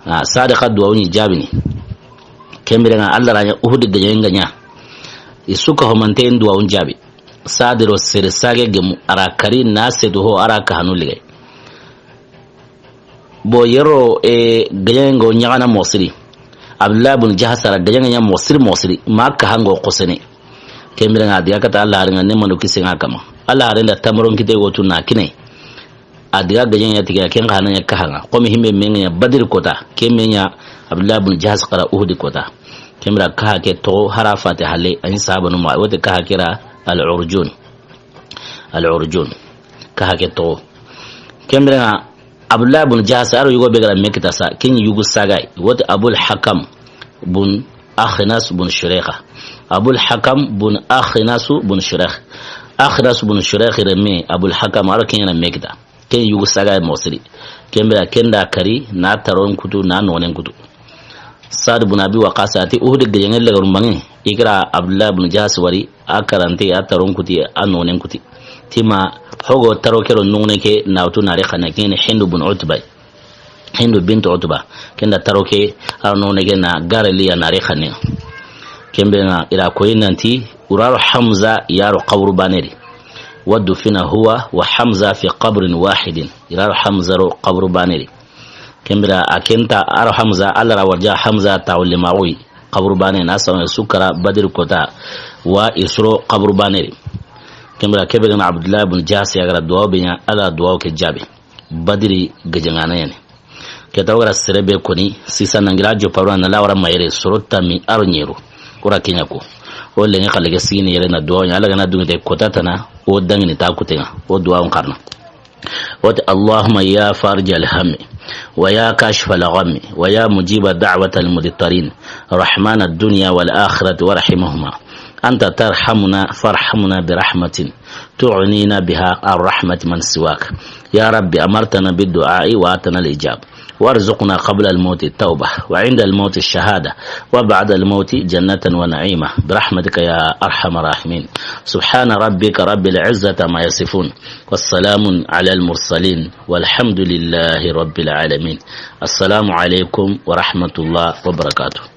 A, Saadu xa duwawu ɲi jaabini. Ken bire ŋa Alla ra ɲa Uhudi gajaŋen ga ɲa. I su ka ho manten duwawu n jaabi. Saadu ro sere saage gemu, a ra kari na setu ho, a ra ka hanu ligay. Bo yero, e, gajaŋen ŋo ɲaagana moxo siri. Abdullah bun Jahasi a ra gajaŋen ɲa moxo siri, moxo siri. Ma ka hango xosene. Ken bire ŋa a diga kata Alla haaren ŋa, ne manu kisi ŋa kama. Alla haaren da tamaron kite wo tu na kine. A diga gajaŋen ɲa tiga, ken xa na ɲa ka hanga. Xo mi himbe me ŋa ɲa Badiri koota. Ken me ɲa Abdullah bun Jahasi xa ra Uhudi koota. Ken bire ka ha ke toxo hari a fati halle, a ɲi sahabanu ma. Wote ka ha ke ra al-Urjun. Al-Urjun. Ka ha ke toxo. Ken bire ŋa Abdullah bun Jahasi, a ro yugo be ga ra me kita sa, ken ɲi yugu saage yi. Wote Abul Hakam bun Akhnas bun Shurayh. Abul Hakam bun Akhnas bun Shurayh. Akhnas bun Shurayh renme Abul Hakam, a ro ken ɲa na me kita. Ken yugu saage yi moxo siri. Ken bire ken da kari, na taron kutu, na noonen kutu. Saadu bun Abi Waqaasi a ti, Uhudi gajaŋen lagaru maŋe, i ga ra Abdullah bun Jahasi wari, a karante, a taron kuti, a noonen kuti. Ti ma, hogo taro ke ro noone ke, na wutu na ri xanne, ken ni Hindu bun Utba. Hindu bintu Utba. Ken da taro ke, a noone ke na gare liya na ri xanne. Ken bire ŋa i ra koyi nan ti, o ra ro Hamza ya ro xaburu baane di. Wa dufina huwa wa Hamza fi qabrin wahidin. I ra ro Hamza ro xaburu baane di. Ken bire a ken ta a ro Hamza, Alla ra warja Hamza ta wuli ma wi. Xaburu baane na sawa su kara Badiri koota. Wa i su ro xaburu baane di. Ken bire ke be ga na Abdullah bun Jahasi ya ga ra duwawu be ɲa, Alla duwawu ke jaabi. Badiri gajaŋaana ya ni. Ke ta wara sere be koni, sisa nangila jo paro na la wara mayere soro tami aro nyero. Ora kenya ko. O lenŋe xale ke sigini yere na duwa ɲa, Alla ga na dunŋe te kota tana, o dangini ta kutenŋa, o duwa on xarana. Wati, اللهم يا فارج الهم، ويا كاشف الغم، ويا مجيب دعوة المضطرين، رحمن الدنيا والآخرة ورحيمهما، أنت ترحمنا فارحمنا برحمة تغنينا بها عن رحمة من سواك. يا رب، أمرتنا بالدعاء وآتنا الإجابة، وارزقنا قبل الموت التوبة، وعند الموت الشهادة، وبعد الموت جنة ونعيما، برحمتك يا أرحم الراحمين. سبحان ربك رب العزة عما يصفون، وسلام على المرسلين، والحمد لله رب العالمين. السلام عليكم ورحمة الله وبركاته.